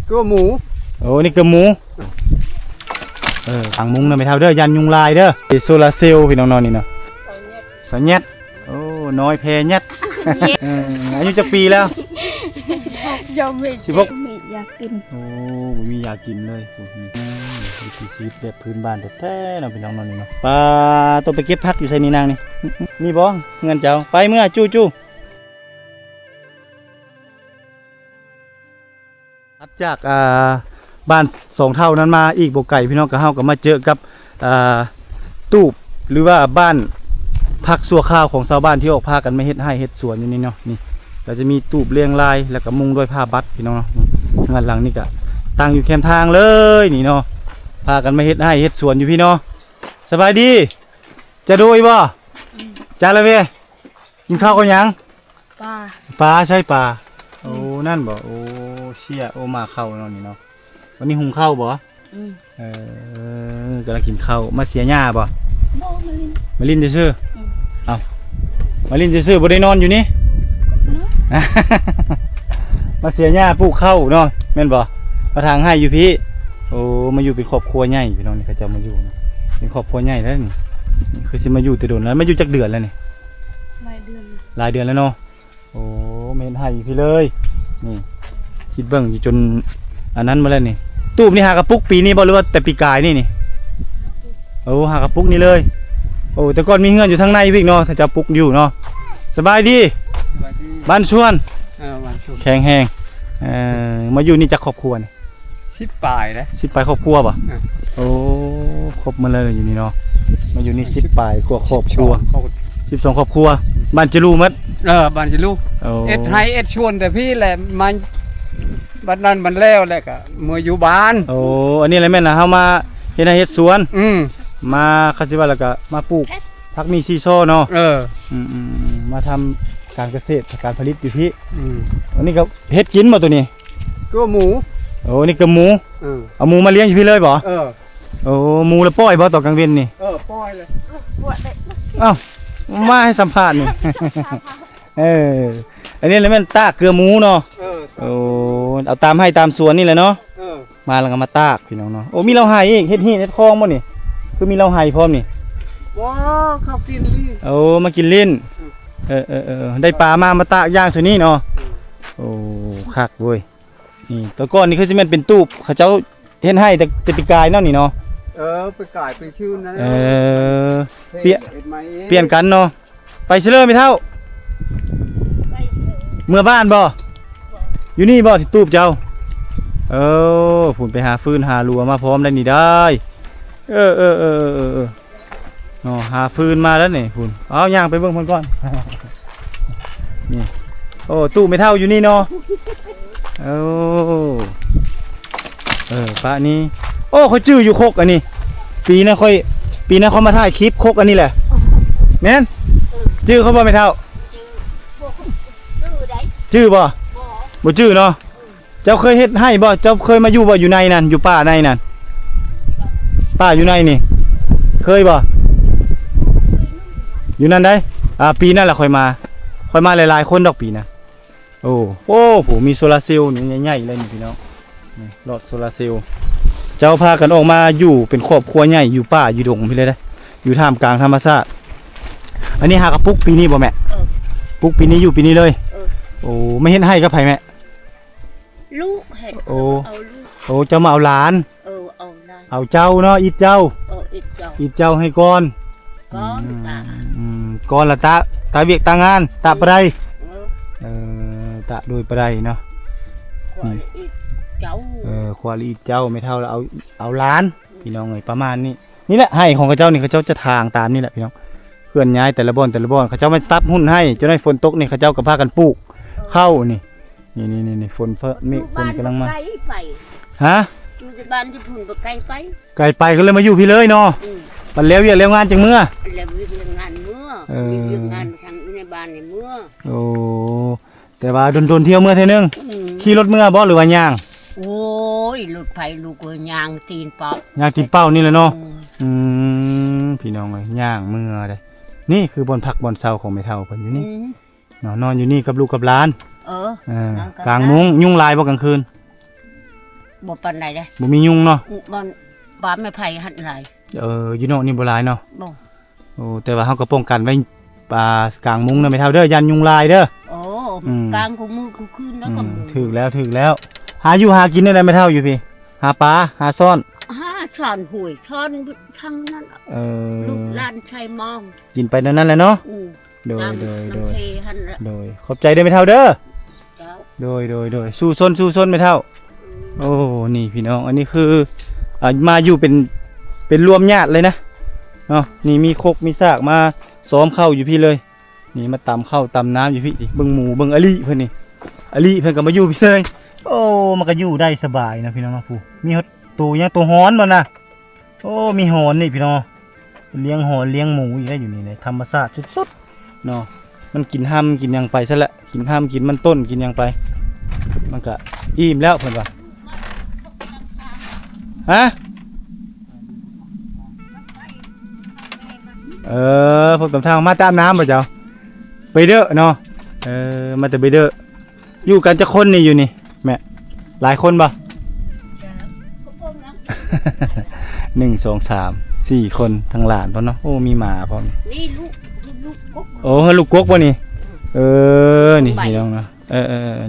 ເກືອໝູ. ໂອ້ ນີ້ເກືອໝູ. ເອີ ກາງມຸງເດີແມ່ເຖົ້າເດີ ຢ້ານຍຸງລາຍເດີ. ໂຊລາເຊວພີ່ນ້ອງເນາະ ນີ້ເນາະ. ສາວແຍດ ໂອ້ ນ້ອຍແພແຍດ. ເອີ ອາຍຸຈັກປີແລ້ວ? ສິບຫົກ. ສິບຫົກ ບໍ່ມີຢາກິນ. ໂອ້ ບໍ່ມີຢາກິນເລີຍ. ອືມ ວິຖີຊີວິດແບບພື້ນບ້ານແທ້ໆເນາະ ພີ່ນ້ອງເນາະ ນີ້ເນາະ. ປາ ຕ້ອງໄປເກັບຜັກຢູ່ໃສນີ້ນາງນີ້? ນີ້ບໍ່ເຮືອນເຈົ້າ? ໄປເມືອຈູ່ໆ. ຖັດຈາກ ອ່າ ບ້ານສອງເຖົ້ານັ້ນມາອີກບໍ່ໄກ ພີ່ນ້ອງ ກໍເຮົາກໍມາເຈີກັບ ອ່າ ຕູບ ຫຼືວ່າບ້ານພັກຊົ່ວຄາວຂອງຊາວບ້ານທີ່ອອກພາກັນມາເຮັດໄຮ່ເຮັດສວນຢູ່ນີ້ເນາະ. ນີ້ກໍຈະມີຕູບລຽງລາຍ ແລ້ວກໍມຸງດ້ວຍຜ້າບັດ ພີ່ນ້ອງເນາະ. ເຮືອນຫຼັງນີ້ກໍຕັ້ງຢູ່ແຄມທາງເລີຍນີ້ເນາະ. ພາກັນມາເຮັດໄຮ່ເຮັດສວນຢູ່ພີ້ເນາະ. ສະບາຍດີ. ຈະໂດຍບໍ່? ອືມ ຈາລະເວ. ກິນເຂົ້າກັບຫຍັງ? ປາ. ປາ ໃຊ້ປາ. ອືມ ໂອ້ ນັ້ນບໍ່? ໂອ້ ເຊຍ ໂອ້ ມາເຂົ້າເນາະນີ້ເນາະ. ວັນນີ້ຫຸງເຂົ້າບໍ່? ອືມ ເອີ ກຳລັງກິນເຂົ້າ. ມາເສຍຫຍ້າບໍ່? ບໍ່ ມາຫຼິ້ນ ມາຫຼິ້ນຊື່ໆ. ອືມ ເອົ້າ ມາຫຼິ້ນຊື່ໆ ບໍ່ໄດ້ນອນຢູ່ນີ້? ນອນ. ມາເສຍຫຍ້າປູກເຂົ້າເນາະ ແມ່ນບໍ່? ມາຖາງໄຮ່ຢູ່ພີ້. ໂອ້ ມາຢູ່ເປັນຄອບຄົວໃຫຍ່ ພີ່ນ້ອງ ນີ້ເຂົາເຈົ້າມາຢູ່ນະ ເປັນຄອບຄົວໃຫຍ່ແລ້ວນີ້. ຄືຊິມາຢູ່ແຕ່ດົນແລ້ວ. ມາຢູ່ຈັກເດືອນແລ້ວນີ້? ຫຼາຍເດືອນ ຫຼາຍເດືອນແລ້ວເນາະ. ໂອ້ ມາເຮັດໄຮ່ຢູ່ພີ້ເລີຍນີ້. ຄິດເບິ່ງຢູ່ຈົນອັນນັ້ນໝົດແລ້ວນີ້. ຕູບນີ້ຫາກະປຸກປີນີ້ບໍ່ ຫຼືວ່າແຕ່ປີກາຍນີ້ນີ້? ໂອ້ ຫາກະປຸກນີ້ເລີຍ. ໂອ້ ແຕ່ກ່ອນມີເຮືອນຢູ່ທາງໃນອີກເນາະ ເຂົາເຈົ້າປຸກຢູ່ເນາະ. ສະບາຍດີ. ສະບາຍດີ. ບ້ານຊວນ. ເອີ ບ້ານຊວນ. ແຂງແຮງ. ເອີ ມາຢູ່ນີ້ຈັກຄອບຄົວນີ້? ສິບປາຍເດ້. ສິບປາຍຄອບຄົວບໍ່? ເອີ ໂອ້ ຄົບໝົດເລີຍຢູ່ນີ້ເນາະ. ມາຢູ່ນີ້ສິບປາຍກວ່າຄອບຄົວ ສິບສອງຄອບຄົວ. ບ້ານຈິລູໝົດ. ເອີ ບ້ານຈິລູ. ໂອ້ ເຮັດໄຮ່ເຮັດສວນແຕ່ພີ້ແຫຼະ. ມາບັດນັ້ນມັນແລ້ວແລ້ວກໍເມືອຢູ່ບ້ານ. ໂອ້ ອັນນີ້ແຫຼະແມ່ນລະ ເຮົາມາເຮັດໄຮ່ເຮັດສວນ. ອືມ ມາ ຄັນຊິວ່າແລ້ວກໍມາປູກຜັກໝີ່ຊີຊໍເນາະ. ເອີ ອືມໆ ມາທຳການກະເສດ ການຜະລິດຢູ່ພີ້. ອືມ ອັນນີ້ກໍເຮັດກິນບໍ່ໂຕນີ້? ເກືອໝູ. ໂອ້ ນີ້ເກືອໝູ. ເອີ ເອົາໝູມາລ້ຽງຢູ່ພີ້ເລີຍບໍ່? ເອີ ໂອ້ ໝູລະປ່ອຍບໍ່ຕອນກາງເວັນນີ້? ເອີ ປ່ອຍເລີຍ. ເອົ້າ ມາໃຫ້ສຳພາດນີ້. ເອີ ອັນນີ້ລະແມ່ນຕາກເກືອໝູເນາະ. ເອີ ໂອ້ ເອົາຕາມໄຮ່ຕາມສວນນີ້ແຫຼະເນາະ. ເອີ ມາແລ້ວກໍມາຕາກ ພີ່ນ້ອງເນາະ. ໂອ້ ມີເຫຼົ້າໄຮ່ອີກ. ເຮັດຮີດເຮັດຄອງບໍ່ນີ້? ຄືມີເຫຼົ້າໄຮ່ພ້ອມນີ້? ບໍ່ ເຂົາກິນລີ້ນ. ໂອ້ ມາກິນລີ້ນ. ອືມ ເອີໆໆ ໄດ້ປາມາ ມາຕາກຢ່າງຊະນີ້ເນາະ. ອືມ ໂອ້ ຄັກເວີຍ. ນີ້ ແຕ່ກ່ອນນີ້ຄືຊິແມ່ນເປັນຕູບ ເຂົາເຈົ້າເຮັດໄຮ່ແຕ່ ແຕ່ປີກາຍເນາະນີ້ເນາະ. ເອີ ປີກາຍປີຊື່ນັ້ນ. ເອີ ປ່ຽນ ປ່ຽນກັນເນາະ. ໄປຊິເລີແມ່ເຖົ້າ? ເມືອບ້ານບໍ່? ຢູ່ນີ້ບໍ່ທີ່ຕູບເຈົ້າ? ເອີ ພຸ້ນໄປຫາຟືນຫາຫຼົວມາພ້ອມໄດ້ນີ້ໄດ້. ເອີໆໆໆ ເນາະ ຫາຟືນມາແລ້ວນີ້ພຸ້ນ. ເອົາ ຍ່າງໄປເບິ່ງເພິ່ນກ່ອນ. ນີ້ ໂອ້ ຕູ້ແມ່ເຖົ້າຢູ່ນີ້ເນາະ. ໂອ້ ເອີ ປະນີ້. ໂອ້ ຂ້ອຍຈື່ຢູ່ຄົກອັນນີ້. ປີນັ້ນຂ້ອຍ ປີນັ້ນຂ້ອຍມາຖ່າຍຄລິບຄົກອັນນີ້ແຫຼະ. ແມ່ນ? ຈື່ຂ້ອຍບໍ່ແມ່ເຖົ້າ? ຈື່ບໍ່? ບໍ່ຈື່ເນາະ. ເຈົ້າເຄີຍເຮັດໄຮ່ບໍ່? ເຈົ້າເຄີຍມາຢູ່ບໍ່? ຢູ່ໃນນັ້ນ ຢູ່ປ່າໃນນັ້ນ ປ່າຢູ່ໃນນີ້ ເຄີຍບໍ່? ຢູ່ນັ້ນໃດ໋. ອ່າ ປີນັ້ນລະຂ້ອຍມາ ຂ້ອຍມາຫຼາຍໆຄົນດອກປີນັ້ນ. ໂອ້ ໂອ້ ຜູ້ມີໂຊລາເຊວນີ້ໃຫຍ່ໆເລີຍນີ້ພີ່ນ້ອງ. ນີ້ຫຼອດໂຊລາເຊວ. ເຈົ້າພາກັນອອກມາຢູ່ເປັນຄອບຄົວໃຫຍ່ ຢູ່ປ່າຢູ່ດົງພີ້ເລີຍເດ້ ຢູ່ທ່າມກາງທຳມະຊາດ. ອັນນີ້ຫາກະປຸກປີນີ້ບໍ່ແມ່? ເອີ ປຸກປີນີ້ ຢູ່ປີນີ້ເລີຍ. ເອີ ໂອ້ ມາເຮັດໄຮ່ກັບໃຜແມ່? ລູກເຮັດ. ໂອ້ ເອົາລູກ. ໂອ້ ເຈົ້າມາເອົາຫຼານ. ເອີ ເອົາຫຼານ. ເອົາເຈົ້າເນາະ ອິດເຈົ້າ. ເອີ ອິດເຈົ້າ ອິດເຈົ້າໃຫ້ກ່ອນ. ກ່ອນ ອືມ ຕາ ອືມ ກ່ອນລະຕາ ຕາວຽກຕາງານ ຕາປະໄດ. ເອີ ເອີ ຕາໂດຍປະໄດເນາະ. ຄວາຍ ນີ້ ອິດເຈົ້າ. ເອີ ຄວາຍອິດເຈົ້າ ແມ່ເຖົ້າລະເອົາ ເອົາຫຼານ ພີ່ນ້ອງເອີຍ ປະມານນີ້. ນີ້ແຫຼະໄຮ່ຂອງເຂົາເຈົ້ານີ້ ເຂົາເຈົ້າຈະຖາງຕາມນີ້ແຫຼະພີ່ນ້ອງ. ເຄື່ອນຍ້າຍແຕ່ລະບ່ອນ ແຕ່ລະບ່ອນ ເຂົາເຈົ້າມາສະຕັບຮຸ້ນໃຫ້ ຈົນໃຫ້ຝົນຕົກນີ້ ເຂົາເຈົ້າກໍພາກັນປູກເຂົ້ານີ້. ນີ້ໆໆ ຝົນ ເມກ ຝົນກຳລັງມາ. ຮະ? ຢູ່ແຕ່ບ້ານທີ່ພຸ້ນບໍ່ໄກໄປ. ໄກໄປກໍເລີຍມາຢູ່ພີ້ເລີຍເນາະ. ອືມ ບັດແລ້ວວຽກແລ້ວງານຈຶ່ງເມືອ. ແລ້ວວຽກແລ້ວງານເມືອ. ເອີ ມີວຽກງານທາງໃນບ້ານນີ້ເມືອ. ໂອ້ ແຕ່ວ່າດົນໆ ທ່ຽວເມືອເທື່ອໜຶ່ງ. ອືມ ຂີ່ລົດເມືອບໍ່ ຫຼືວ່າຍ່າງ? ໂອ້ຍ ລົດໃຜລູກເອີຍ ຍ່າງຕີນເປົ່າ ຍ່າງຕີນເປົ່ານີ້ແຫຼະເນາະ. ອືມ ອືມ ພີ່ນ້ອງເອີຍ ຍ່າງເມືອເດ້. ນີ້ຄືບ່ອນພັກບ່ອນເຊົາຂອງແມ່ເຖົ້າເພິ່ນຢູ່ນີ້. ອືມ ເນາະ ນອນຢູ່ນີ້ກັບລູກກັບຫຼານ. ເອີ ເອີ ນອນກັບ ກາງມຸ້ງ. ຍຸງຫຼາຍບໍ່ກາງຄືນ? ບໍ່ປານໃດເດ້. ບໍ່ມີຍຸງເນາະ? ອື ບ່ອນປ່າໄມ້ໄຜ່ຫັ້ນຫຼາຍ. ເອີ ຢູ່ນອກນີ້ບໍ່ຫຼາຍເນາະ? ບໍ່. ໂອ້ ແຕ່ວ່າເຮົາກໍປ້ອງກັນໄວ້ ອ່າ ກາງມຸງເດີແມ່ເຖົ້າເດີ ຢ້ານຍຸງຫຼາຍເດີ. ໂອ້ ອືມ ກາງຄູ່ມື້ຄູ່ຄືນແລ້ວກໍ ອືມ ຖືກແລ້ວ ຖືກແລ້ວ. ຫາຢູ່ຫາກິນແນວໃດແມ່ເຖົ້າຢູ່ພີ້? ຫາປາ ຫາຊ້ອນ ຫາຊ້ອນຫ້ວຍຊ້ອນທາງນັ້ນ. ເອີ ລູກຫຼານໃຊ້ມອງ ກິນໄປແນວນັ້ນແຫຼະເນາະ. ອືມ ໂດຍ ຕາມ ໂດຍ ນ້ຳເທຫັ້ນແຫຼະ. ໂດຍ ຂອບໃຈເດີແມ່ເຖົ້າເດີ. ເຈົ້າ ໂດຍ ໂດຍ ໂດຍ ສູ້ຊົນ ສູ້ຊົນແມ່ເຖົ້າ. ອືມ ໂອ້ ນີ້ພີ່ນ້ອງ ອັນນີ້ຄື ອ່າ ມາຢູ່ເປັນ ເປັນລວມຍາດເລີຍນະເນາະ. ນີ້ມີຄົກມີສາກມາຊ້ອມເຂົ້າຢູ່ພີ້ເລີຍ. ນີ້ມາຕຳເຂົ້າຕຳນ້ຳຢູ່ພີ້. ເບິ່ງໝູເບິ່ງອາລີເພິ່ນນີ້ ອາລີເພິ່ນກໍມາຢູ່ພີ້ເລີຍ. ໂອ້ ມັນກໍຢູ່ໄດ້ສະບາຍນະພີ່ນ້ອງເນາະ. ຜູ້ ມີຮອດໂຕຫຍັງ ໂຕຮອນບໍ່ນະ? ໂອ້ ມີຮອນນີ້ພີ່ນ້ອງ ລ້ຽງຮອນລ້ຽງໝູອີກໄດ້ຢູ່ນີ້ເດ້. ທຳມະຊາດສຸດໆເນາະ. ມັນກິນຮຳກິນຫຍັງໄປຊັ້ນແຫຼະ ກິນຮຳກິນມັນຕົ້ນກິນຫຍັງໄປ ມັນກະອີ່ມແລ້ວເພິ່ນວ່າ. ຮະ? ເອີ ພົບຕາມທາງມາແຕ່ອາບນ້ຳບໍ່ເຈົ້າ? ໄປເດີເນາະ. ເອີ ມາແຕ່ໄປເດີ. ຢູ່ກັນຈັກຄົນນີ້ຢູ່ນີ້ແມ່? ຫຼາຍຄົນບໍ່? ໜຶ່ງ ສອງ ສາມ ສີ່ຄົນ ທັງຫຼານພ້ອມເນາະ. ໂອ້ ມີໝາພ້ອມ. ນີ້ລູກ ລູກກົກ. ໂອ້ ເຮືອນລູກກົກບໍ່ນີ້? ເອີ ນີ້ພີ່ນ້ອງເນາະ. ເອີ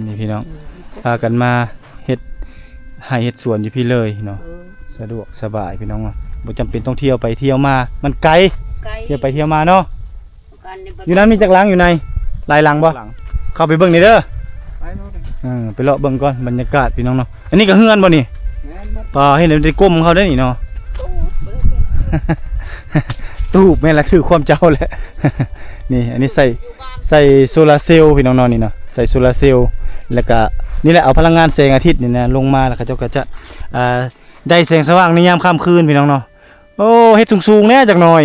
ໆໆ ນີ້ພີ່ນ້ອງ ອືມ ພາກັນມາເຮັດໄຮ່ເຮັດສວນຢູ່ພີ້ເລີຍເນາະ. ເອີ ສະດວກສະບາຍພີ່ນ້ອງເນາະ ບໍ່ຈຳເປັນຕ້ອງທ່ຽວໄປທ່ຽວມາ ມັນໄກ ໄກ ທ່ຽວໄປທ່ຽວມາເນາະ. ຢູ່ນັ້ນມີຈັກຫຼັງ ຢູ່ໃນຫຼາຍຫຼັງບໍ່? ເຂົ້າໄປເບິ່ງແດ່ເດີ. ໄປເນາະ ເອີ ໄປເລາະເບິ່ງກ່ອນ ບັນຍາກາດພີ່ນ້ອງເນາະ. ອັນນີ້ກໍເຮືອນບໍ່ນີ້? ແມ່ນໝົດ. ປາ ເຮັດໃຫ້ໄດ້ກົ້ມເຂົ້າໄດ້ນີ້ເນາະ. ຕູບແມ່ນລະ ຖືຄວາມເຈົ້າແຫຼະ. ນີ້ ອັນນີ້ໃສ່ ໃສ່ໂຊລາເຊວພີ່ນ້ອງເນາະ ນີ້ເນາະ ໃສ່ໂຊລາເຊວ. ແລ້ວກະນີ້ແຫຼະ ເອົາພະລັງງານແສງອາທິດນີ້ນະລົງມາ ແລ້ວເຂົາເຈົ້າກໍຈະ ອ່າ ໄດ້ແສງສະຫວ່າງໃນຍາມຄ່ຳຄືນພີ່ນ້ອງເນາະ. ໂອ້ ເຮັດສູງໆແດ່ຈັກໜ້ອຍ.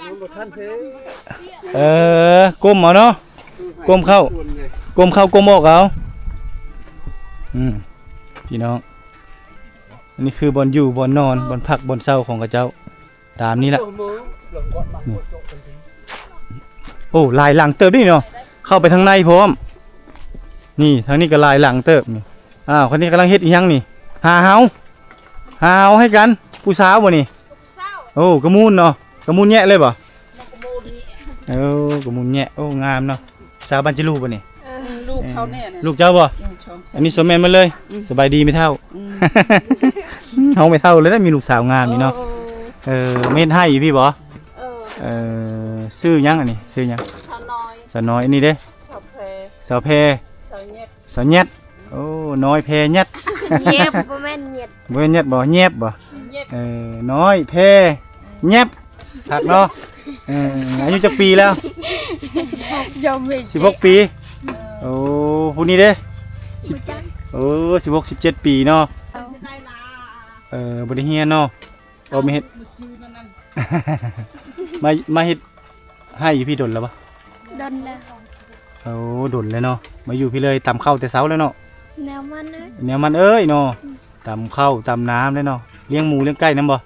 ມັນບໍ່ທັນເພ. ເອີ ກົ້ມເອົາເນາະ ກົ້ມເຂົ້າ ກົ້ມເຂົ້າກົ້ມອອກເອົາ. ອືມ ພີ່ນ້ອງ ອັນນີ້ຄືບ່ອນຢູ່ ບ່ອນນອນ ບ່ອນພັກ ບ່ອນເຊົາຂອງເຂົາເຈົ້າ ຕາມນີ້ລະ. ໂອ້ ຫຼາຍຫຼັງເຕີບນີ້ເນາະ ເຂົ້າໄປທາງໃນພ້ອມ. ນີ້ ທາງນີ້ກໍຫຼາຍຫຼັງເຕີບນີ້. ອ້າວ ຄົນນີ້ກຳລັງເຮັດອີ່ຫຍັງນີ້? ຫາເຫົາ ຫາເຫົາໃຫ້ກັນ. ຜູ້ສາວບໍ່ນີ້? ຜູ້ສາວ. ໂອ້ ກະມູນເນາະ ກະມູນແຍະເລີຍບໍ່? ກະມູນແຍະ. ໂອ້ ກະມູນແຍະ. ໂອ້ ງາມເນາະ. ສາວບ້ານຈິລູບໍ່ນີ້? ເອີ ລູກເຂົາແນ່ນະ. ລູກເຈົ້າບໍ່? ອືມ ສອງຄົນ. ອັນນີ້ສົມແມ່ນໝົດເລີຍ. ອືມ ສະບາຍດີແມ່ເຖົ້າ. ອືມ ເຮົາແມ່ເຖົ້າແລ້ວນະ ມີລູກສາວງາມນີ້ເນາະ. ໂອ້ ເອີ ມາເຮັດໄຮ່ຢູ່ພີ້ບໍ່? ເອີ ເອີ ຊື່ຫຍັງອັນນີ້? ຊື່ຫຍັງ? ສາວນ້ອຍ. ສາວນ້ອຍ. ອັນນີ້ເດ້? ສາວແພ. ສາວແພ. ສາວແຍດ. ສາວແຍດ. ໂອ້ ນ້ອຍແພແຍດ. ແຍບ ບໍ່ແມ່ນແຍດ. ບໍ່ແມ່ນແຍດບໍ່? ແຍບບໍ່? ແຍບ. ເອີ ນ້ອຍແພແຍບ. ຄັກເນາະ. ເອີ ອາຍຸຈັກປີແລ້ວ? ສິບຫົກ. ສິບຫົກປີ. ເອີ ໂອ້ ຜູ້ນີ້ເດ້? ບໍ່ຈັກ. ໂອ້ ສິບຫົກ ສິບເຈັດປີເນາະ. ເອີ ບໍ່ໄດ້ຮຽນເນາະ. ເອົາມາເຮັດ ມາ ມາເຮັດໄຮ່ຢູ່ພີ້ດົນແລ້ວບໍ່? ດົນແລ້ວ. ໂອ້ ດົນແລ້ວເນາະ. ມາຢູ່ພີ້ເລີຍ ຕຳເຂົ້າແຕ່ເຊົ້າແລ້ວເນາະ. ແນວມັນເອີຍ ແນວມັນເອີຍເນາະ. ອືມ ຕຳເຂົ້າຕຳນ້ຳແລ້ວເນາະ. ລ້ຽງໝູລ້ຽງໄກ່ນຳບໍ່?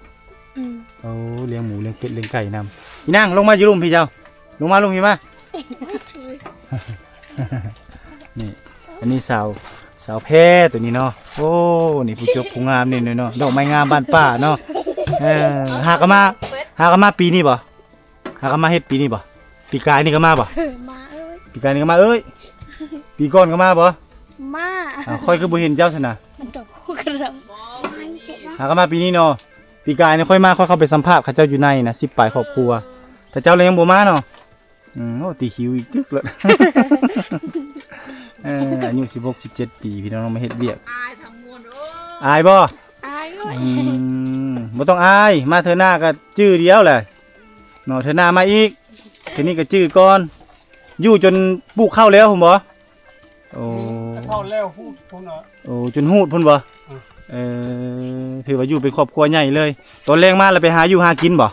ອືມ ໂອ້ ລ້ຽງໝູລ້ຽງເປັດລ້ຽງໄກ່ນຳ. ອີນາງ ລົງມາຢູ່ລຸ່ມພີ້ເຈົ້າ. ລົງມາ ລົງພີ້ມາ. ນີ້ ອັນນີ້ສາວ ສາວແພໂຕນີ້ເນາະ. ໂອ້ ນີ້ຜູ້ຈົບຜູ້ງາມນີ້ເນາະ ດອກໄມ້ງາມບ້ານປ່າເນາະ. ເອີ ຫາກໍມາ ຫາກໍມາປີນີ້ບໍ່? ຫາກໍມາເຮັດປີນີ້ບໍ່? ປີກາຍນີ້ກໍມາບໍ່? ມາເອີຍ. ປີກາຍນີ້ກໍມາເອີຍ. ປີກ່ອນກໍມາບໍ່? ມາ. ອ້າວ ຂ້ອຍຄືບໍ່ເຫັນເຈົ້າຊັ້ນນະ? ມັນດອກກະດອກ. ຫາກໍມາປີນີ້ເນາະ. ປີກາຍນີ້ຂ້ອຍມາ ຂ້ອຍເຂົ້າໄປສຳພາດເຂົາເຈົ້າຢູ່ໃນນະ ສິບປາຍຄອບຄົວ. ເອີ ເຂົາເຈົ້າລະຍັງບໍ່ມາເນາະ. ອືມ ໂອ້ ຕີຄິວອີກຕຶກແລ້ວ. ເອີ ອາຍຸສິບຫົກ ສິບເຈັດປີ ພີ່ນ້ອງມາເຮັດວຽກ. ອາຍທັງມວນເອີຍ. ອາຍບໍ່? ອາຍ. ອືມ ບໍ່ຕ້ອງອາຍ ມາເທື່ອໜ້າກໍຈື່ດຽວແຫຼະເນາະ. ເທື່ອໜ້າມາອີກ ເທື່ອນີ້ກໍຈື່ກ່ອນ. ຢູ່ຈົນປູກເຂົ້າແລ້ວພຸ້ນບໍ່? ໂອ້ ເຂົ້າແລ້ວ ຮູດພຸ້ນເນາະ. ໂອ້ ຈົນຮູດພຸ້ນບໍ່? ອືມ ເອີ ຖືວ່າຢູ່ເປັນຄອບຄົວໃຫຍ່ເລີຍ. ຕອນແລງມາແລ້ວໄປຫາຢູ່ຫາກິນບໍ່?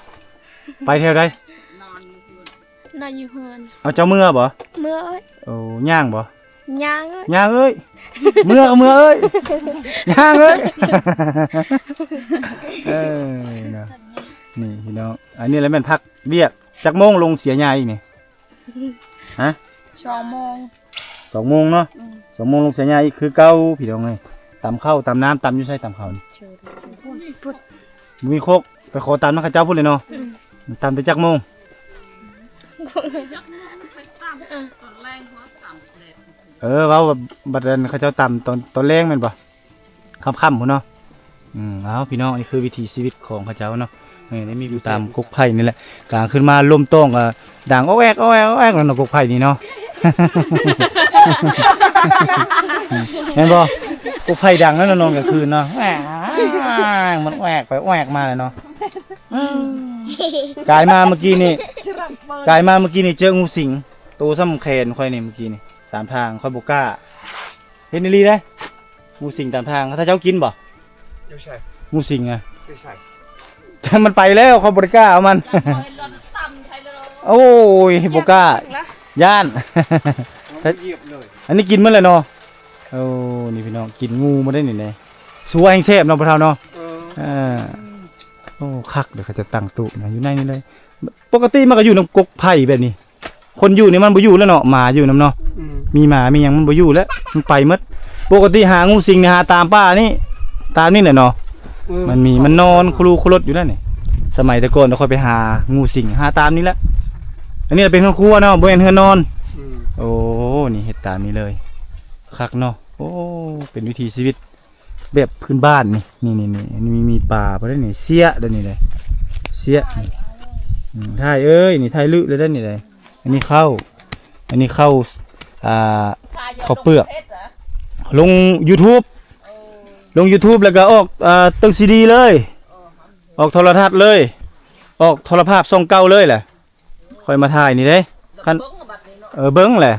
ໄປແຖວໃດ? ນອນຢູ່ເຮືອນ. ນອນຢູ່ເຮືອນ. ເອົາ ເຈົ້າເມືອບໍ່? ເມືອເອີຍ. ໂອ້ ຍ່າງບໍ່? ຍ່າງເອີຍ. ຍ່າງເອີຍ. ເມືອ ເມືອເອີຍ. ຍ່າງເອີຍ. ເອີ ເນາະ ນີ້ພີ່ນ້ອງ ອັນນີ້ແຫຼະແມ່ນພັກວຽກ. ຈັກໂມງລົງເສຍຫຍ້າອີກນີ້? ຮະ? ສອງໂມງ. ສອງໂມງເນາະ. ອືມ ສອງໂມງລົງເສຍຫຍ້າອີກຄືເກົ່າ ພີ່ນ້ອງເອີຍ. ຕຳເຂົ້າຕຳນ້ຳ ຕຳຢູ່ໃສ ຕຳເຂົ້ານີ້? ບໍ່ມີຄົກ ໄປຂໍຕຳນຳເຂົາເຈົ້າພຸ້ນເລີຍເນາະ. ອືມ ຕຳແຕ່ຈັກໂມງ? ເອີ ເວົ້າບັດ ບັດອັນເຂົາເຈົ້າຕຳຕອນ ຕອນແລງແມ່ນບໍ່? ຄ່ຳໆພຸ້ນເນາະ. ອືມ ເອົາ ພີ່ນ້ອງ ອັນນີ້ຄືວິຖີຊີວິດຂອງເຂົາເຈົ້າເນາະ. ເອີ ໄດ້ມີຢູ່ຕາມກົກໄຜ່ນີ້ແຫຼະ ກາງຄືນມາລົມຕ້ອງກໍດັງອອກແອກ ອອກແອກ ອອກແອກ ແລ້ວເນາະ ກົກໄຜ່ນີ້ເນາະ. ແມ່ນບໍ່? ກົກໄຜ່ດັງນັ້ນນອນກາງຄືນເນາະ ແອກ ມັນແອກໄປແອກມາເລີຍເນາະ. ອືມ ກາຍມາເມື່ອກີ້ນີ້ ກາຍມາເມື່ອກີ້ນີ້ເຈີງູສິງ ໂຕສ່ຳແຂນຂ້ອຍນີ້ ເມື່ອກີ້ນີ້ ຕາມທາງ ຂ້ອຍບໍ່ກ້າ. ເຫັນອີ່ຫຼີເດ້ ງູສິງຕາມທາງ ເຂົາເຈົ້າກິນບໍ່? ຢູ່ໃສ? ງູສິງນະ ຢູ່ໃສ? ແຕ່ມັນໄປແລ້ວ ເຂົາບໍ່ໄດ້ກ້າເອົາມັນ. ໂອ້ຍ ບໍ່ກ້າ ຢ້ານ. ມັນຢຽບເລີຍ ອັນນີ້ກິນໝົດແລ້ວເນາະ. ໂອ້ ນີ້ພີ່ນ້ອງ ກິນງູໝົດໄດ໋ນີ້ແຫຼະ. ຊົ່ວແຮງແຊບເນາະ ພໍ່ເຖົ້າເນາະ. ເອີ ເອີ ໂອ້ ຄັກເດ້ ເຂົາເຈົ້າຕັ້ງໂຕະນະ ຢູ່ໃນນີ້ເລີຍ. ປົກກະຕິມັນກໍຢູ່ນຳກົກໄຜ່ແບບນີ້ ຄົນຢູ່ນີ້ມັນບໍ່ຢູ່ແລ້ວເນາະ ໝາຢູ່ນຳເນາະ. ອືມ ມີໝາມີຫຍັງມັນບໍ່ຢູ່ແລ້ວ ມັນໄປໝົດ. ປົກກະຕິຫາງູສິງນີ້ຫາຕາມປ່ານີ້ ຕາມນີ້ແຫຼະເນາະ. ເອີ ມັນມີ ມັນນອນຄຸລຸຄຸລົດຢູ່ແລ້ວນີ້. ສະໄໝແຕ່ກ່ອນຂ້ອຍໄປຫາງູສິງຫາຕາມນີ້ແຫຼະ. ອັນນີ້ເປັນເຮືອນຄົວເນາະ ບໍ່ແມ່ນເຮືອນນອນ. ອືມ ໂອ້ ນີ້ເຮັດຕາມນີ້ເລີຍ ຄັກເນາະ. ໂອ້ ເປັນວິຖີຊີວິດ ແບບພື້ນບ້ານນີ້ ນີ້ໆໆ ອັນນີ້ມີປາບໍ່ໄດ້ນີ້ ເສຍໄດ້ນີ້ເດ້ ເສຍ. ອືມ ຖ່າຍເອີຍ ນີ້ຖ່າຍລຶເລີຍໄດ້ນີ້ເດ້. ອັນນີ້ເຂົ້າ ອັນນີ້ເຂົ້າ ອ່າ ເຂົ້າເປືອກ ລົງຢູທູບ ລົງຢູທູບ ແລ້ວກໍອອກ ອ່າ ຕົງຊີດີເລີຍ ອອກໂທລະທັດເລີຍ ອອກໂທລະພາບຊ່ອງເກົ່າເລີຍແຫຼະ. ຂ້ອຍມາຖ່າຍນີ້ເດ້ ຄັນ ເອີ ເບິ່ງແຫຼະ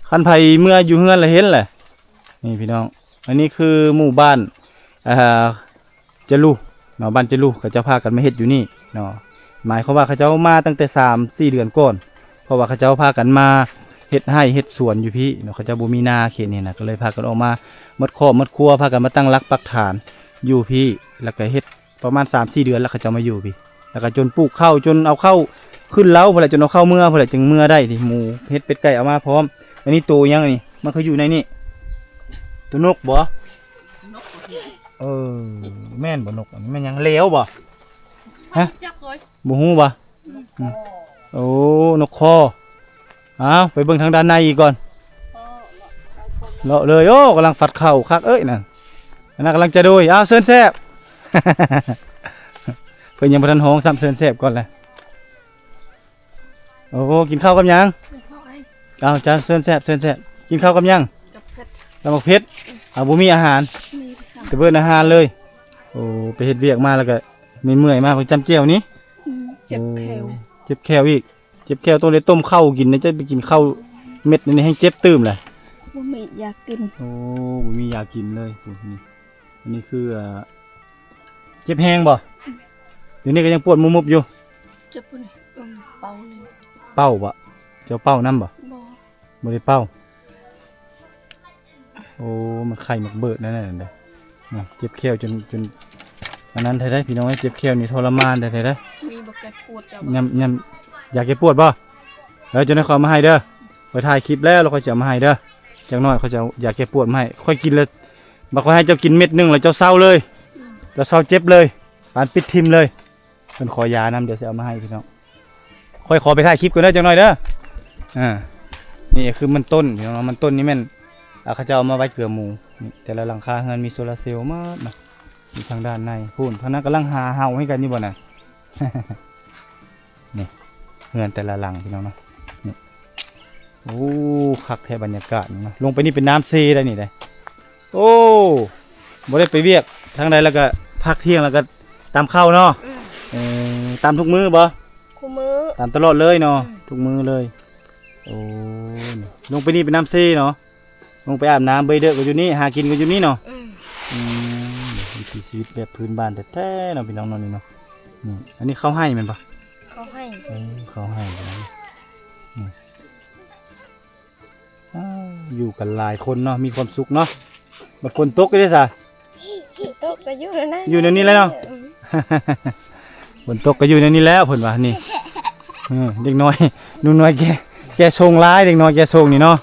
ຄັນໃຜເມືອຢູ່ເຮືອນລະເຫັນແຫຼະ. ນີ້ພີ່ນ້ອງ ອັນນີ້ຄືໝູ່ບ້ານ ອ່າ ຈະລຸເນາະ ບ້ານຈະລຸ ເຂົາເຈົ້າພາກັນມາເຮັດຢູ່ນີ້ເນາະ. ໝາຍຄວາມວ່າເຂົາເຈົ້າມາຕັ້ງແຕ່ສາມສີ່ເດືອນກ່ອນ ເພາະວ່າເຂົາເຈົ້າພາກັນມາເຮັດໄຮ່ເຮັດສວນຢູ່ພີ້ເນາະ. ເຂົາເຈົ້າບໍ່ມີນາເຂດນີ້ນະ ກໍເລີຍພາກັນອອກມາໝົດຄອບໝົດຄົວ ພາກັນມາຕັ້ງຫຼັກປັກຖານຢູ່ພີ້ ແລ້ວກໍເຮັດ ປະມານສາມສີ່ເດືອນແລ້ວ ເຂົາເຈົ້າມາຢູ່ພີ້ ແລ້ວກໍຈົນປູກເຂົ້າ ຈົນເອົາເຂົ້າຂຶ້ນເລົ້າພຸ້ນແຫຼະ ຈົນເອົາເຂົ້າເມືອພຸ້ນແຫຼະ ຈຶ່ງເມືອໄດ້ນີ້. ໝູ ເຫັດ ເປັດ ໄກ່ ເອົາມາພ້ອມ. ອັນນີ້ໂຕຫຍັງອັນນີ້? ມັນຄືຢູ່ໃນນີ້ ໂຕນົກບໍ່? ເອີ ແມ່ນບໍ່ນົກ? ອັນນີ້ແມ່ນຫຍັງ? ແຫຼວບໍ່? ຮະ? ບໍ່ຮູ້ບໍ່? ອືມ ໂອ້ ນົກຄໍ. ອ້າວ ໄປເບິ່ງທາງດ້ານໃນອີກກ່ອນ ເລາະເລີຍ. ໂອ້ ກຳລັງຟັດເຂົ້າຄັກເອີຍນັ້ນ ອັນນັ້ນກຳລັງຈະໂດຍ. ອ້າວ ເຊີນແຊບ ເພິ່ນຍັງບໍ່ທັນຮ້ອງຊ້ຳ ເຊີນແຊບກ່ອນແຫຼະ. ໂອ້ ກິນເຂົ້າກັບຫຍັງ? ເອົາ ເຊີນແຊບ ເຊີນແຊບ. ກິນເຂົ້າກັບຫຍັງ? ກັບເຜັດ ກັບໝາກເຜັດ. ເອົາ ບໍ່ມີອາຫານ? ມີ ແຕ່ເບິ່ງອາຫານເລີຍ. ໂອ້ ໄປເຮັດວຽກມາແລ້ວກໍເມື່ອຍໆ ມາ ໄປຈ້ຳແຈ່ວນີ້. ອືມ ເຈັບແຂ້ວ ໂອ້ ເຈັບແຂ້ວອີກ. ເຈັບແຂ້ວ ຕ້ອງໄດ້ຕົ້ມເຂົ້າກິນນະ ຈະໄປກິນເຂົ້າເມັດນີ້ແຮງເຈັບຕື່ມແຫຼະ. ບໍ່ມີຢາກິນ. ໂອ້ ບໍ່ມີຢາກິນເລີຍ. ໂອ້ ນີ້ ອັນນີ້ຄື ອ່າ ເຈັບແຮງບໍ່? ດຽວນີ້ກໍຍັງປວດມຸບໆຢູ່. ເຈັບນີ້ ເປົ່ານີ້ ເປົ່າບໍ່? ເຈົ້າເປົ່ານຳບໍ່? ບໍ່ ບໍ່ໄດ້ເປົ່າ. ໂອ້ ມັນໄຂ້ໝາກເບີດນັ້ນນະເດ້. ເຈັບແຂ້ວຈົນ ຈົນອັນນັ້ນແທ້ໆ ພີ່ນ້ອງເອີຍ. ເຈັບແຂ້ວນີ້ທໍລະມານແທ້ໆເດ້. ມີບໍ່ແກ້ປວດເຈົ້າ? ຍຳ ຍຳຢາແກ້ປວດບໍ່? ເອີ ຈັ່ງໃດຂ້ອຍເອົາມາໃຫ້ເດີ. ຂ້ອຍຖ່າຍຄລິບແລ້ວ ແລ້ວຂ້ອຍຊິເອົາມາໃຫ້ເດີ. ຈັກໜ້ອຍຂ້ອຍຊິເອົາຢາແກ້ປວດມາໃຫ້. ຂ້ອຍກິນແລ້ວ ບັດຂ້ອຍໃຫ້ເຈົ້າກິນເມັດໜຶ່ງແລ້ວ ເຈົ້າເຊົາເລີຍ. ເຈົ້າເຊົາເຈັບເລີຍ ປານປິດຖິ້ມເລີຍ. ເພິ່ນຂໍຢານຳ ດຽວຊິເອົາມາໃຫ້ພີ່ນ້ອງ. ຂ້ອຍຂໍໄປຖ່າຍຄລິບກ່ອນເດີ ຈັກໜ້ອຍເດີ. ອ່າ ນີ້ຄືມັນຕົ້ນ ພີ່ນ້ອງເນາະ. ມັນຕົ້ນນີ້ແມ່ນ ອ່າ ເຂົາເຈົ້າເອົາມາໄວ້ເກືອໝູ. ນີ້ ແຕ່ລະຫຼັງຄາເຮືອນມີໂຊລາເຊວໝົດເນາະ. ຢູ່ທາງດ້ານໃນພຸ້ນ ທາງນັ້ນກຳລັງຫາເຫົ່າໃຫ້ກັນຢູ່ບໍ່ນະ? ນີ້ ເຮືອນແຕ່ລະຫຼັງ ພີ່ນ້ອງເນາະ. ນີ້ ໂອ້ ຄັກແທ້ບັນຍາກາດນີ້ເນາະ. ລົງໄປນີ້ເປັນນ້ຳເຊໄດ໋ນີ້ໄດ໋. ໂອ້ ບໍ່ໄດ້ໄປວຽກທາງໃດ ແລ້ວກໍພັກທ່ຽງ ແລ້ວກໍຕຳເຂົ້າເນາະ. ອືມ ເອີ ຕຳທຸກມື້ບໍ່? ຄູ່ມື້ ຕຳຕະຫຼອດເລີຍເນາະ. ອືມ ທຸກມື້ເລີຍ. ໂອ້ ລົງໄປນີ້ເປັນນ້ຳເຊເນາະ. ລົງໄປອາບນ້ຳເບີຍເດີກກໍຢູ່ນີ້ ຫາກິນກໍຢູ່ນີ້ເນາະ. ອືມ ອືມ ວິຖີຊີວິດແບບພື້ນບ້ານແທ້ໆເນາະ ພີ່ນ້ອງເນາະ ນີ້ເນາະ. ນີ້ ອັນນີ້ເຂົ້າໄຮ່ແມ່ນບໍ່? ເຂົ້າໄຮ່ ເອີ ເຂົ້າໄຮ່. ນີ້ ອ້າວ ຢູ່ກັນຫຼາຍຄົນເນາະ ມີຄວາມສຸກເນາະ. ບັດຝົນຕົກເດ້ຊະ? ຝົນຕົກກໍຢູ່ແນວນັ້ນ ຢູ່ແນວນີ້ແຫຼະເນາະ. ເອີ ຝົນຕົກກໍຢູ່ແນວນີ້ແຫຼະ ເພິ່ນວ່າ. ນີ້ ເອີ ເດັກນ້ອຍ ໜູນ້ອຍແກ່ ແກ່ຊົງຫຼາຍ ເດັກນ້ອຍແກ່ຊົງນີ້ເນາະ.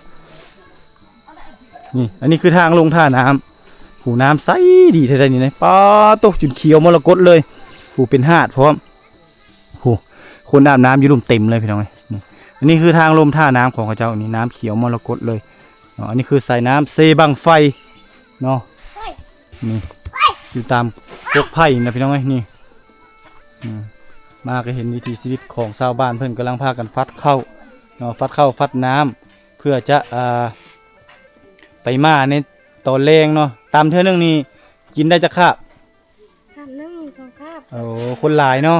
ນີ້ ອັນນີ້ຄືທາງລົງທ່ານ້ຳ. ໂອ້ ນ້ຳໃສດີແທ້ໆນີ້ນະ ປາໂຕ ຈົນຂຽວມໍລະກົດເລີຍ. ໂອ້ ເປັນຫາດພ້ອມ. ໂອ້ ຄົນອາບນ້ຳຢູ່ລຸ່ມເຕັມເລີຍພີ່ນ້ອງເອີຍ. ນີ້ ອັນນີ້ຄືທາງລົມທ່ານ້ຳຂອງເຂົາເຈົ້ານີ້ ນ້ຳຂຽວມໍລະກົດເລີຍເນາະ. ອັນນີ້ຄືສາຍນ້ຳເຊບັ້ງໄຟເນາະ ນີ້ ຢູ່ຕາມກົກໄຜ່ນີ້ນະພີ່ນ້ອງເອີຍ. ນີ້ ອືມ ມາກໍເຫັນວິຖີຊີວິດຂອງຊາວບ້ານ ເພິ່ນກຳລັງພາກັນຟັດເຂົ້າເນາະ ຟັດເຂົ້າຟັດນ້ຳ ເພື່ອຈະ ອ່າ ໄປມ້າໃນຕອນແລງເນາະ. ຕຳເທື່ອໜຶ່ງນີ້ກິນໄດ້ຈັກຄາບ? ຄາບໜຶ່ງສອງຄາບ. ໂອ້ ຄົນຫຼາຍເນາະ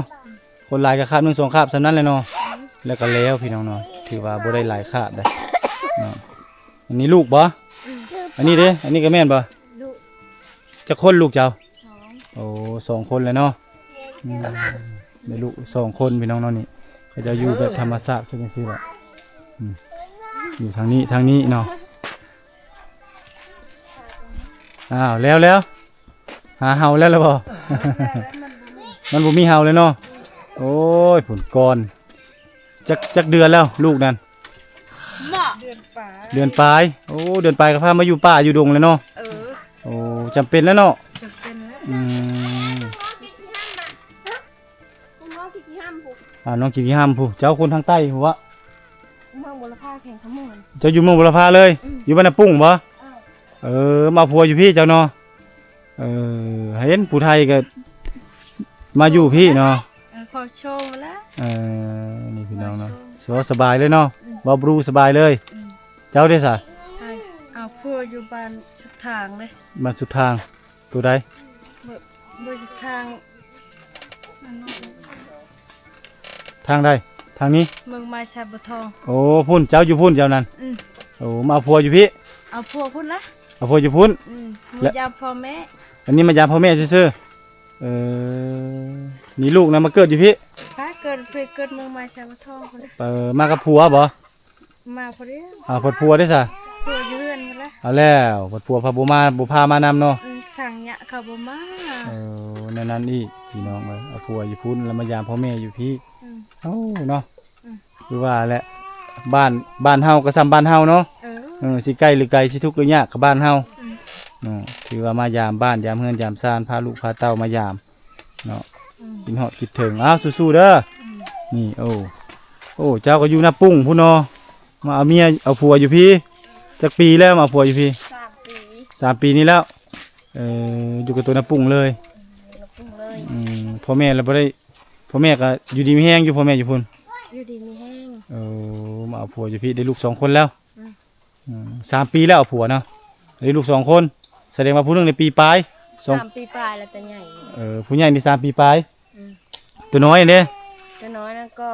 ຄົນຫຼາຍກໍຄາບໜຶ່ງສອງຄາບສ່ຳນັ້ນແຫຼະເນາະ. ອືມ ແລ້ວກໍແລ້ວພີ່ນ້ອງເນາະ ຖືວ່າບໍ່ໄດ້ຫຼາຍຄາບໃດເນາະ. ອັນນີ້ລູກບໍ່? ອືມ ອັນນີ້ເດ້? ອັນນີ້ກໍແມ່ນບໍ່? ລູກ. ຈັກຄົນລູກເຈົ້າ? ສອງ. ໂອ້ ສອງຄົນແລ້ວເນາະ. ອືມ ໄດ້ລູກສອງຄົນພີ່ນ້ອງເນາະ. ນີ້ເຂົາເຈົ້າຢູ່ແບບທຳມະຊາດຄືຈັ່ງຊີ້ແຫຼະ. ອືມ ຢູ່ທາງນີ້ ທາງນີ້ເນາະ. ອ້າວ ແລ້ວ ແລ້ວ ຫາເຫົ່າແລ້ວ ແລ້ວບໍ່? ມັນບໍ່ມີເຫົ່າແລ້ວເນາະ. ໂອ້ຍ ພຸ້ນກ່ອນ. ຈັກ ຈັກເດືອນແລ້ວລູກນັ້ນ? ບໍ່ ເດືອນປາຍ. ເດືອນປາຍ. ໂອ້ ເດືອນປາຍກໍພາມາຢູ່ປ່າຢູ່ດົງແລ້ວເນາະ. ເອີ ໂອ້ ຈຳເປັນແລ້ວເນາະ. ຈຳເປັນແລ້ວ. ອືມ ນ້ອງກິນຂີ້ຫ້ຳພຸ້ນ. ອ່າ ນ້ອງກິນຂີ້ຫ້ຳພຸ້ນ. ເຈົ້າຄົນທາງໃຕ້ພຸ້ນວະ? ເມືອງບົວລະພາ ແຂວງຄຳມ່ວນ. ເຈົ້າຢູ່ເມືອງບົວລະພາເລີຍ? ອືມ ຢູ່ບ້ານນາປຸ້ງບໍ່? ເອີ ເອີ ມາເອົາຜົວຢູ່ພີ້ເຈົ້າເນາະ. ເອີ ເຫັນຜູ້ໄທກໍມາຢູ່ພີ້ເນາະ. ເອີ ຂໍໂຊມາລະ. ເອີ ນີ້ພີ່ນ້ອງເນາະ. ຂໍໂຊມ. ສະບາຍເລີຍເນາະ. ອືມ ເວົ້າບຣູສະບາຍເລີຍ. ອືມ ເຈົ້າເດ້ສະ? ເອົາຜົວຢູ່ບ້ານສຸດທາງເດ້. ບ້ານສຸດທາງ. ໂຕໃດ? ບໍ່ ບໍ່ ທາງ ທາງໃດ? ທາງນີ້? ເມືອງໄມ້ ໄຊບົວທອງ. ໂອ້ ພຸ້ນ ເຈົ້າຢູ່ພຸ້ນເຈົ້ານັ້ນ. ອືມ ໂອ້ ມາເອົາຜົວຢູ່ພີ້. ເອົາຜົວພຸ້ນລະ. ເອົາຜົວຢູ່ພຸ້ນ. ອືມ ມາຢາມພໍ່ແມ່. ອັນນີ້ມາຢາມພໍ່ແມ່ຊື່ໆ. ເອີ ນີ້ລູກນະມາເກີດຢູ່ພີ້. ພາເກີດພີ້ ເກີດເມືອງໄມ້ ໄຊບົວທອງພຸ້ນ. ເອີ ມາກັບຜົວບໍ່? ມາຜູ້ດຽວ. ອ້າວ ພັດຜົວເດ້ສະ? ຜົວຢູ່ເຮືອນພຸ້ນລະ. ເອົາແລ້ວ ພັດຜົວພາບໍ່ມາ ບໍ່ພາມານຳເນາະ. ອືມ ທາງຍະເຂົາບໍ່ມາ. ເອີ ແນວນັ້ນອີກພີ່ນ້ອງເອີຍ. ເອົາຜົວຢູ່ພຸ້ນ ແລ້ວມາຢາມພໍ່ແມ່ຢູ່ພີ້. ອືມ ເອົາເນາະ. ອືມ ຄືວ່າແຫຼະ ບ້ານ ບ້ານເຮົາກໍສ່ຳບ້ານເຮົາເນາະ. ເອີ ເອີ ຊິໃກ້ຫຼືໄກ ຊິທຸກຫຼືຍາກກໍບ້ານເຮົາ. ອືມ ເນາະ ຖືວ່າມາຢາມບ້ານ ຢາມເຮືອນ ຢາມຊານ ພາລູກພາເຕົ້າມາຢາມ ເນາະ. ອືມ ຄິດຮອດຄິດເຖິງ. ອ້າວ ສູ້ໆເດີ. ອືມ ນີ້ ໂອ້ ໂອ້ ເຈົ້າກໍຢູ່ນາປຸ້ງພຸ້ນເນາະ. ມາເອົາເມຍເອົາຜົວຢູ່ພີ້. ຈັກປີແລ້ວມາເອົາຜົວຢູ່ພີ້? ສາມປີ. ສາມປີນີ້ແລ້ວ. ເອີ ຢູ່ກັບຕົວນາປຸ້ງເລີຍ. ອືມ ນາປຸ້ງເລີຍ. ອືມ ພໍ່ແມ່ລະບໍ່ໄດ້ ພໍ່ແມ່ກໍຢູ່ດີມີແຮງຢູ່ ພໍ່ແມ່ຢູ່ພຸ້ນ? ຢູ່ດີມີແຮງ. ເອີ ມາເອົາຜົວຢູ່ພີ້ ໄດ້ລູກສອງຄົນແລ້ວ. ອືມ ອືມ ສາມປີແລ້ວເອົາຜົວເນາະ ໄດ້ລູກສອງຄົນ. ສະແດງວ່າຜູ້ໜຶ່ງນີ້ປີປາຍ ສອງ ສາມປີປາຍແລ້ວ ແຕ່ໃຫຍ່. ເອີ ຜູ້ໃຫຍ່ນີ້ສາມປີປາຍ. ອືມ ຕົວນ້ອຍເດ້? ຕົວນ້ອຍນັ້ນກໍ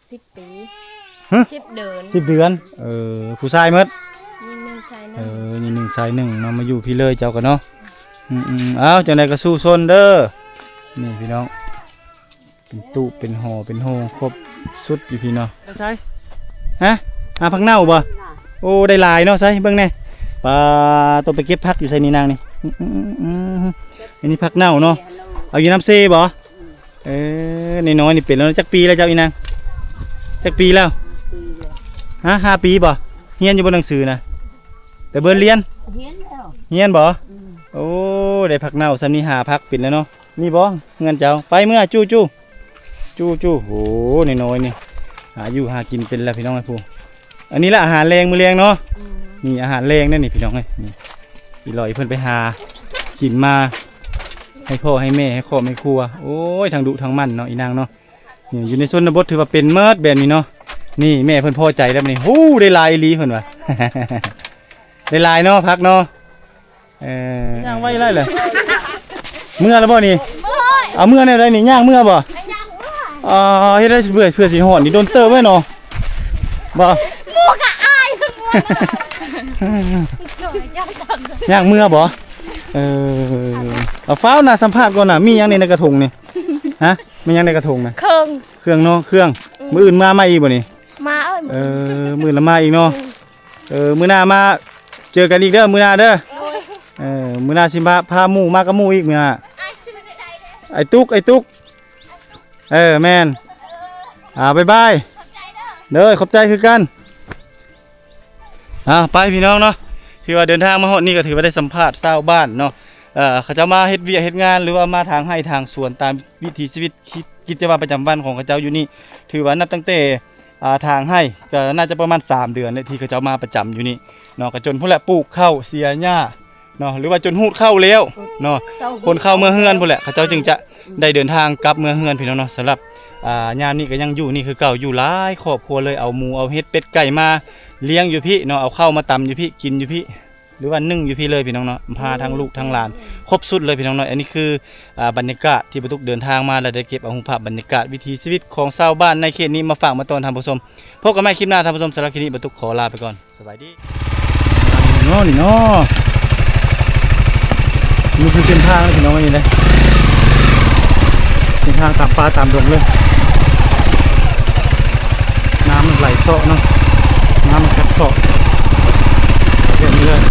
ສິບປີ. ຮະ? ສິບເດືອນ. ສິບເດືອນ. ເອີ ຜູ້ຊາຍໝົດ? ຍິງໜຶ່ງຊາຍໜຶ່ງ. ເອີ ຍິງໜຶ່ງຊາຍໜຶ່ງເນາະ. ມາຢູ່ພີ້ເລີຍເຈົ້າກໍເນາະ. ອືມໆ ເອົາ ຈັ່ງໃດກໍສູ້ຊົນເດີ. ນີ້ພີ່ນ້ອງ ເປັນຕູ້ເປັນຫໍເປັນໂຮງຄົບຊຸດຢູ່ພີ້ເນາະ. ໃສ? ຮະ? ຫາຜັກເນົ່າບໍ່? ໂອ້ ໄດ້ຫຼາຍເນາະ. ໃສເບິ່ງແດ່. ປາ ຕ້ອງໄປເກັບຜັກຢູ່ໃສນີ້ນາງນີ້? ອືມໆໆ ອັນນີ້ຜັກເນົ່າເນາະ. ເອົາຢູ່ນ້ຳເຊບໍ່? ເອີ ນ້ອຍໆນີ້ເປັນແລ້ວ. ຈັກປີແລ້ວເຈົ້າອີນາງ? ຈັກປີແລ້ວ? ຮະ? ຫ້າປີບໍ່? ຮຽນຢູ່ບໍ່ໜັງສືນະ? ແຕ່ເບີດຮຽນ? ຮຽນແລ້ວ. ຮຽນບໍ່? ອືມ ໂອ້ ໄດ້ຜັກເນົ່າສ່ຳນີ້ ຫາຜັກເປັນແລ້ວເນາະ. ນີ້ບໍ່ເຮືອນເຈົ້າ? ໄປເມືອ ຈູ້ໆ ຈູ້ໆ. ໂອ້ ນ້ອຍໆນີ້ ຫາຢູ່ຫາກິນເປັນແລ້ວພີ່ນ້ອງເອີຍ. ຜູ້ ອັນນີ້ລະອາຫານແລງມື້ແລງເນາະ. ອືມ ນີ້ອາຫານແລງເດ້ນີ້ພີ່ນ້ອງເອີຍ. ນີ້ອີຫຼອຍເພິ່ນໄປຫາກິນມາໃຫ້ພໍ່ໃຫ້ແມ່ ໃຫ້ຄອບໃຫ້ຄົວ. ໂອ້ຍ ທັງດຸທັງໝັ່ນເນາະ ອີນາງເນາະ. ນີ້ຢູ່ໃນຊົນນະບົດຖືວ່າເປັນໝົດແບບນີ້ເນາະ. ນີ້ແມ່ເພິ່ນພໍໃຈແລ້ວນີ້. ໂຫ ໄດ້ຫຼາຍອີ່ຫຼີເພິ່ນວ່າ. ໄດ້ຫຼາຍເນາະ ຜັກເນາະ. ເອີ ຍ່າງໄວຫຼາຍເລີຍ. ເມືອແລ້ວບໍ່ນີ້? ເອົາເມືອແນວໃດນີ້? ຍ່າງເມືອບໍ່? ອໍ ເຮັດໄດ້ເພື່ອ ເພື່ອຊິຮອດນີ້ ດົນເຕີບເວີຍເນາະ. ບໍ່ ໝູ່ກໍອາຍ. ຍ່າງເມືອບໍ່? ເອີ ເອົາຟ້າວນະ ສຳພາດກ່ອນນະ. ມີຫຍັງໃນກະທົງນີ້? ຮະ? ມີຫຍັງໃນກະທົງນະ? ເຄື່ອງ ເຄື່ອງເນາະ ເຄື່ອງ. ອືມ ມື້ອື່ນມາໃໝ່ອີກບໍ່ນີ້? ມາເອີຍ. ເອີ ມື້ອື່ນລະມາອີກເນາະ. ອືມ ເອີ ມື້ໜ້າມາເຈີກັນອີກເດີ ມື້ໜ້າເດີ. ໂດຍ ເອີ ມື້ໜ້າຊິພາ ພາໝູ່ມາກັບໝູ່ອີກມື້ໜ້າ. ອ້າຍຊື່ໃດໆເດີ? ອ້າຍຕຸກ ອ້າຍຕຸກ. ເອີ ແມ່ນ. ອ່າ ບາຍບາຍ. ຂອບໃຈເດີ. ໂດຍ ຂອບໃຈຄືກັນ. ອ່າ ໄປພີ່ນ້ອງເນາະ ຖືວ່າເດີນທາງມາຮອດນີ້ກໍຖືວ່າໄດ້ສຳພາດຊາວບ້ານເນາະ. ເອີ ເຂົາເຈົ້າມາເຮັດວຽກເຮັດງານ ຫຼືວ່າມາຖາງໄຮ່ຖາງສວນ ຕາມວິຖີຊີວິດ ກິດ ກິດຈະວັດປະຈຳວັນຂອງເຂົາເຈົ້າຢູ່ນີ້ ຖືວ່ານັບຕັ້ງແຕ່ ອ່າ ຖາງໄຮ່ ກໍໜ້າຈະປະມານສາມເດືອນແລ້ວ ທີ່ເຂົາເຈົ້າມາປະຈຳຢູ່ນີ້ເນາະ ກໍຈົນພຸ້ນແຫຼະ ປູກເຂົ້າເສຍຫຍ້າເນາະ ຫຼືວ່າຈົນຮູດເຂົ້າແລ້ວເນາະ ຂົນເຂົ້າເມືອເຮືອນພຸ້ນແຫຼະ ເຂົາເຈົ້າຈຶ່ງຈະໄດ້ເດີນທາງກັບເມືອເຮືອນ ພີ່ນ້ອງເນາະ. ສຳລັບ ອ່າ ຍາມນີ້ກໍຍັງຢູ່ນີ້ຄືເກົ່າ ຢູ່ຫຼາຍຄອບຄົວເລີຍ ເອົາໝູເອົາເຫັດເປັດໄກ່ມາລ້ຽງຢູ່ພີ້ເນາະ ເອົາເຂົ້າມາຕຳຢູ່ພີ້ ກິນຢູ່ພີ້ ຫຼືວ່າໜຶ້ງຢູ່ພີ້ເລີຍ ພີ່ນ້ອງເນາະ ພາທັງລູກທັງຫຼານ ຄົບຊຸດເລີຍ ພີ່ນ້ອງເນາະ. ອັນນີ້ຄື ອ່າ ບັນຍາກາດທີ່ບ່າວຕຸກເດີນທາງມາ ແລະ ໄດ້ເກັບເອົາຮູບພາບບັນຍາກາດວິຖີຊີວິດຂອງຊາວບ້ານໃນເຂດນີ້ມາຝາກມາຕ້ອນທ່ານຜູ້ຊົມ. ພົບກັນໃໝ່ຄລິບໜ້າທ່ານຜູ້ຊົມ. ສຳລັບຄລິບນີ້ບ່າວຕຸກຂໍລາໄປກ່ອນ. ສະບາຍດີເນາະ ນີ້ເນາະ ນີ້ຄືເສັ້ນທາງພີ່ນ້ອງ ນີ້ເດ້ ເສັ້ນທາງຕາມປ່າຕາມດົງເລີຍ ນ້ຳມັນໄຫຼເຊາະເນາະ ນ້ຳມັນກັດເຊາະແບບນີ້ເລີຍ.